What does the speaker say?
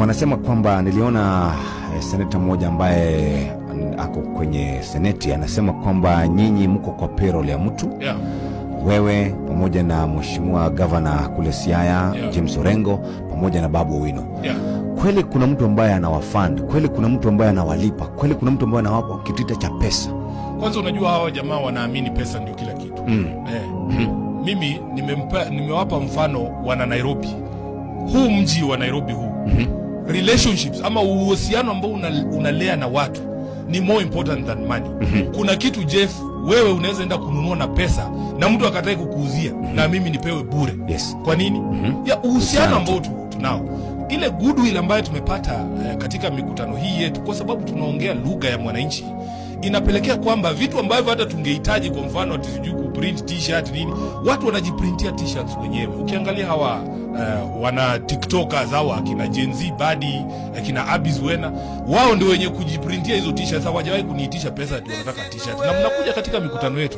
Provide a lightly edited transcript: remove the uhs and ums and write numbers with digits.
Wanasema kwamba niliona seneta mmoja ambaye ako kwenye seneti anasema kwamba nyinyi mko kwa payroll ya mtu, wewe pamoja na mheshimiwa gavana kule Siaya, James Orengo, pamoja na Babu Owino. Kweli kuna mtu ambaye anawafund? Kweli kuna mtu ambaye anawalipa? Kweli kuna mtu ambaye anawapa kitita cha pesa? Kwanza unajua hawa jamaa wanaamini pesa ndio kila kitu. Eh. Mimi nimewapa mfano wana Nairobi, huu mji wa Nairobi huu, relationships ama uhusiano ambao unalea na watu ni more important than money. Kuna kitu, Jeff, wewe unaweza enda kununua na pesa na mtu akatae kukuuzia na mimi nipewe bure. Kwa nini? Ya uhusiano Uhusiano. Ambao tunao, ile goodwill ambayo tumepata katika mikutano hii yetu, kwa sababu tunaongea lugha ya mwananchi, inapelekea kwamba vitu ambavyo hata tungehitaji, kwa mfano ati sijui kuprint T-shirt nini, watu wanajiprintia T-shirts wenyewe. Ukiangalia hawa wana TikTokers, hawa akina Gen Z Badi, akina Abis Wena, wao ndio wenye kujiprintia hizo T-shirts. Hawajawahi kuniitisha pesa ati wanataka T-shirt, na mnakuja katika mikutano yetu.